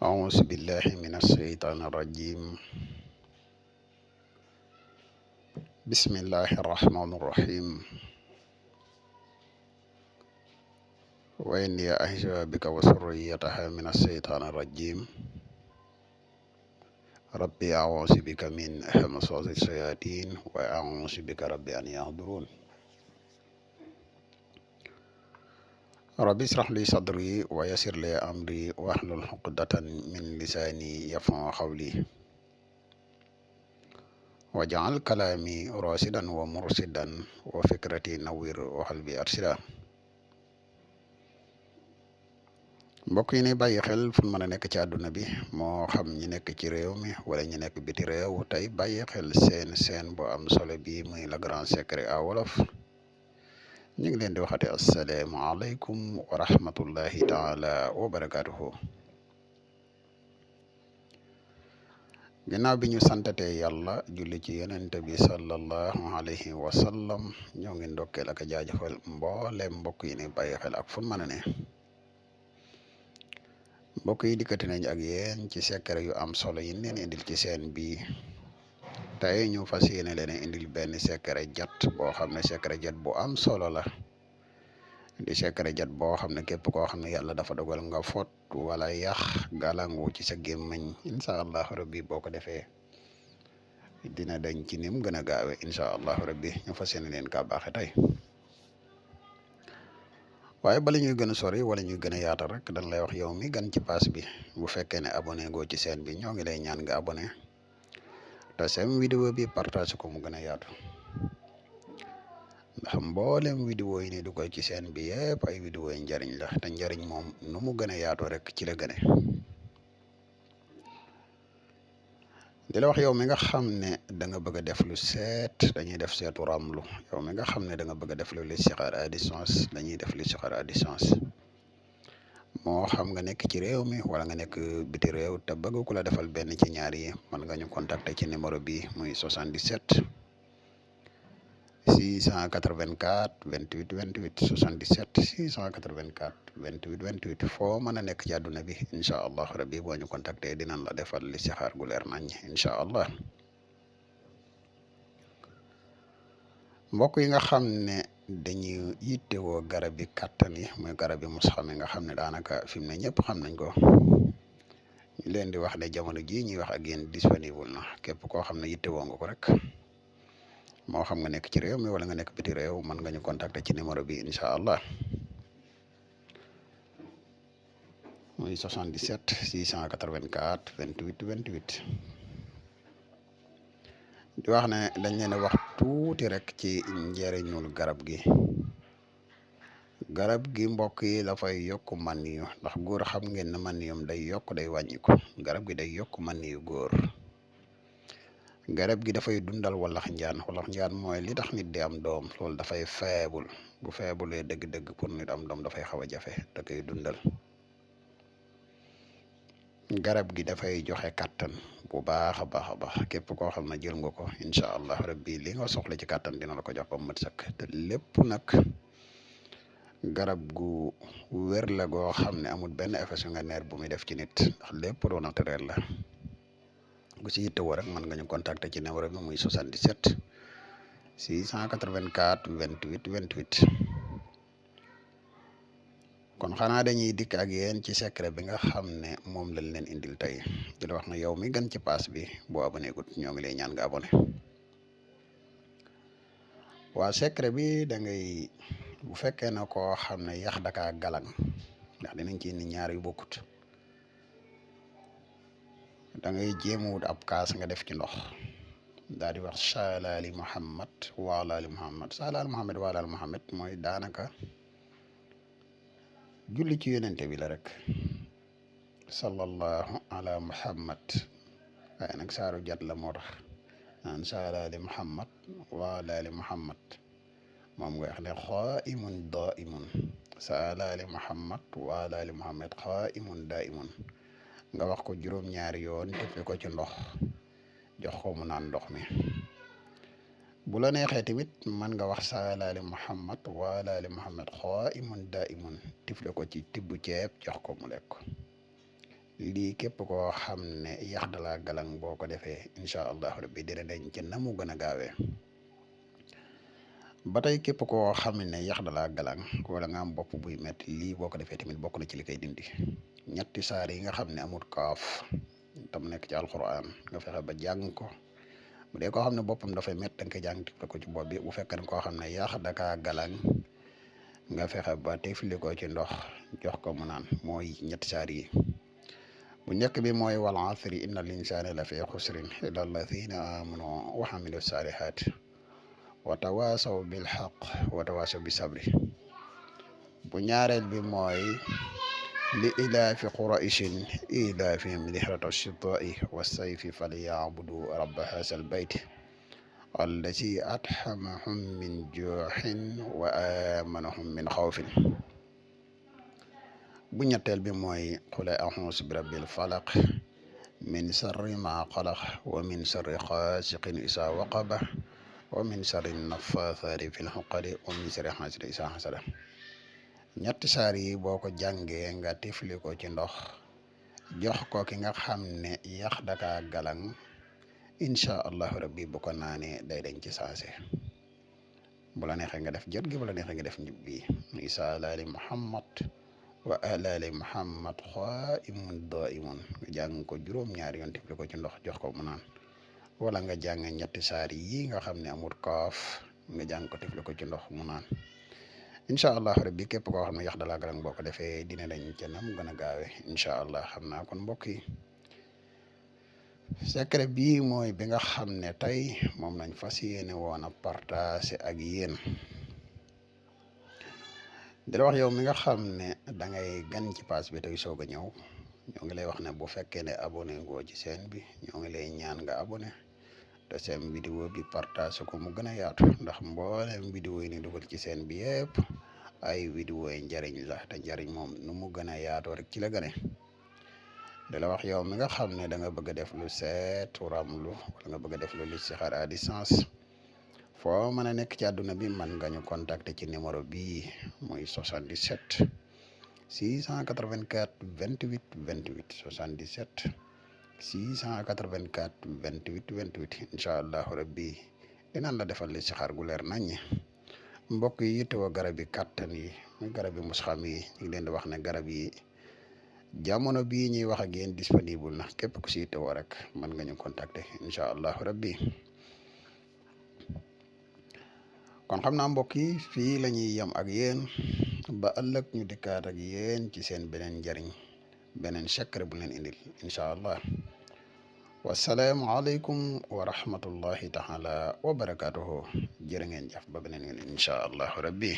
أعوذ بالله من الشيطان الرجيم. بسم الله الرحمن الرحيم. وإني أعيذ بك وذريتها من الشيطان الرجيم. ربي أعوذ بك من همزات الشياطين وأعوذ بك ربي أن يحضرون. ربي اشرح لي صدري ويسر لي أمري واحلل عقدة من لساني يفقهوا قولي واجعل كلامي راشدا ومرشدا وفكرتي نوير وقلبي أرشدا. mbokk yi ni bàyyi xel fu mën a nekk ci àdduna bi moo xam ñi nekk ci réew mi wala ñi nekk biti réew tey bàyyi xel seen bu am solo bi muy le grand secret à wolof ñu ngi leen di waxate asalaamaaleykum wa rahmatullahi taala wa barakatuhu. ginnaaw bi ñu santatee yàlla julli ci yonent bi sallallahu alayhi wa sallam ñoo ngi ndokkeel ak a jaajëfal mboolem mbokk yi ni bàyyi xel ak fu mën a ne. mbokk yi dikkati nañ ak yéen ci secret yu am solo yi leen indil ci seen bi tey ñu fas yéene leen indil benn secret jat boo xam ne secret jat bu am solo la di secret jat boo xam ne képp koo xam ne yàlla dafa dogal nga fot wala yax galangu ci sa gémmiñ incha allahu rabbi boo ko defee dina dañ ci nim gën a gaawe incha allahu rabbi ñu fas yéene leen kaa baaxe tey. waaye bala ñuy gën a sori wala ñuy gën a yaatal rek dañ lay wax yow mi gan ci pass bi bu fekkee ne abonné goo ci seen bi ñoo ngi lay ñaan nga abonné te seen vidéo bi partage ko mu gën a yaatu ndax mboolem vidéo yi ni du koy ci seen bi yëpp ay vidéo yi njariñ la te njariñ moom nu mu gën a yaatu rek ci la gëne. di la wax yow mi nga xam ne da nga bëgg a def lu seet dañuy def seetu ramlu yow mi nga xam ne da nga bëgg a def lu listixaar à distance dañuy def listixaar à distance moo xam nga nekk ci réew mi wala nga nekk biti réew te bëgg ku la defal benn ci ñaar yi mën nga ñu contacter ci numéro bi muy 77 684 28 28 77 684 28 28 foo mën a nekk ci àdduna bi incha allah rabbi boo ñu contacter dinañ la defal listixaar gu leer nañ incha allah. mbokk yi nga xam ne dañuy yittewoo garab yi kàttan yi muy garab yi mus xam nga xam ne daanaka fi mu ne ñëpp xam nañ ko ñu leen di wax ne jamono jii ñuy wax ak yéen disponible na képp koo xam ne yittewoo nga ko rek moo xam nga nekk ci réew mi wala nga nekk biti réew mën nga ñu contacter ci numéro bi incha allah muy 77 684 28 28. di wax ne dañ leen wax tuuti rek ci njëriñul garab gi mbokk yi dafay yokk man yu ndax góor xam ngeen ne man yum day yokk day wàññiku garab gi day yokk man yu góor. garab gi dafay dundal walax njaan mooy li tax nit di am doom loolu dafay feebul bu feebulee dëgg-dëgg pour nit am doom dafay xaw a jafe da koy dundal. garab gi dafay joxe kàttan bu baax a baax képp koo xam ne jël nga ko incha allah rabbi li nga soxla ci kàttan dina la ko jox ba mu mat sëkk te lépp nag garab gu wér la goo xam ne amul benn effet secondaire bu muy def ci nit ndax lépp doo naturel la. bu ci yittewoo rek mën nga ñu contacter ci numéro bi muy 77 684 28 28. kon xanaa dañuy dikk ak yéen ci secret bi nga xam ne moom lañ leen indil tey di la wax na yow mi gën ci pass bi boo abonné gut ñoo ngi lay ñaan nga abonné. waa secret bi da ngay bu fekkee ne koo xam ne yax dakaa galang ndax dinañ ci indi ñaar yu bokkut da ngay jéemawut ab kaas nga def ci ndox daal di wax salaali muhammad waalaali muhammad salaali muhammad waalaali muhammad mooy daanaka julli ci yonente bi la rek sallallahu ala muhammad waaye nag saaru jat la moo tax naan salaali muhammad waalaali muhammad moom nga wax ne xaimun daimun salaali muhammad waalaali muhammad xaimun daimun nga wax ko juróom-ñaari yoon defe ko ci ndox jox ko mu naan ndox mi bu la neexee tamit mën nga wax salaali muhammad waalaali muhammad xaimun daimun tifle ko ci tibb ceeb jox ko mu lekk lii képp koo xam ne yax dalaa galang boo ko defee incha allahu rabbi dina dañ ci na mu gën a gaawee. ba tey képp koo xam ne yax dalaa galang wala nga am bopp buy metti lii boo ko defee tamit bokk na ci li koy dindi. ñetti saar yi nga xam ne amul kaaf tam nekk ci alquran nga fexe ba jàng ko bu dee koo xam ne boppam dafay métti da nga koy jàng tifli ko ci bopp bi bu fekkee koo xam ne yax dakaa galang nga fexe ba tifli ko ci ndox jox ko mu naan mooy ñetti saar yi. bu njëkk bi mooy wal asri inna al insana la fi xusrin illa alladina amanu wa amilu salihat wa tawasaw bil haq wa tawasaw bi sabri. bu ñaareel bi mooy li ilaafi quraishin ilaafihim rihlata shitaa'i wa sayfi falyabudu rabba haazal bayti allazi at'amahum min juu'in wa aamanahum min xawfin. bu ñetteel bi mooy qul a'uuzu bi rabbil falaq min sharri maa xalaq wa min sharri gaasiqin izaa waqab wa min sharri naffaasaati fil uqad wa min sharri haasidin izaa hasad. ñetti saar yi boo ko jàngee nga tifli ko ci ndox jox ko ki nga xam ne yax daka galang incha allahu rabbi bu ko naanee day dañ ci saase. bu la neexee nga def jot gi bu la neexee nga def njub bi isa alaali muhammad wa alaali muhammad qaa'imun daa'imun nga jàng ko juróom-ñaari yoon tifli ko ci ndox jox ko mu naan wala nga jàng ñetti saar yi nga xam ne amul kaaf nga jàng ko tifli ko ci ndox mu naan incha allah rabbi képp koo xam ne yax dalaa galang boo ko defee dina dañ ca nam gën a gaawe incha allah. xam naa kon mbokk yi secret bii mooy bi nga xam ne tey moom lañ fas yéene woon a partage ak yéen di la wax yow mi nga xam ne da ngay gan ci page bi tey soog a ñëw ñoo ngi lay wax ne bu fekkee ne abonné ngoo ci chaîne bi ñoo ngi lay ñaan nga abonné te seen vidéo bi partage ko mu gën a yaatu ndax mboolem vidéo yi ni dugal ci chaîne bi yëpp ay vidéo yi njariñ la te njariñ moom nu mu gën a yaatoo rek ci la gëne. di la wax yow mi nga xam ne da nga bëgg a def lu seetu ramlu wala nga bëgg a def lu listixaar à distance foo mën a nekk ci àdduna bi man nga ñu contacter ci numéro bii muy 77 684 28 28 77 684 28 28 incha allahu rabbi dinañ la defal li si xaar gu leer nañ mbokk yi yittewoo garab yi kàttan yi muy garab yi musxam yi ñu ngi leen di wax ne garab yi jamono bii ñuy wax ak yéen disponible na képp ku si yittewoo rek mën nga ñu contacter incha allahu rabbi. kon xam naa mbokk yi fii la ñuy yem ak yéen ba ëllëg ñu dikkaat ak yéen ci seen beneen njariñ beneen secret bu leen indil incha allah. wasalaamu aleykum wa rahmatullahi taala wa barakatuhu jërë ngeen jëf ba beneen yoon incha allahu rabbi.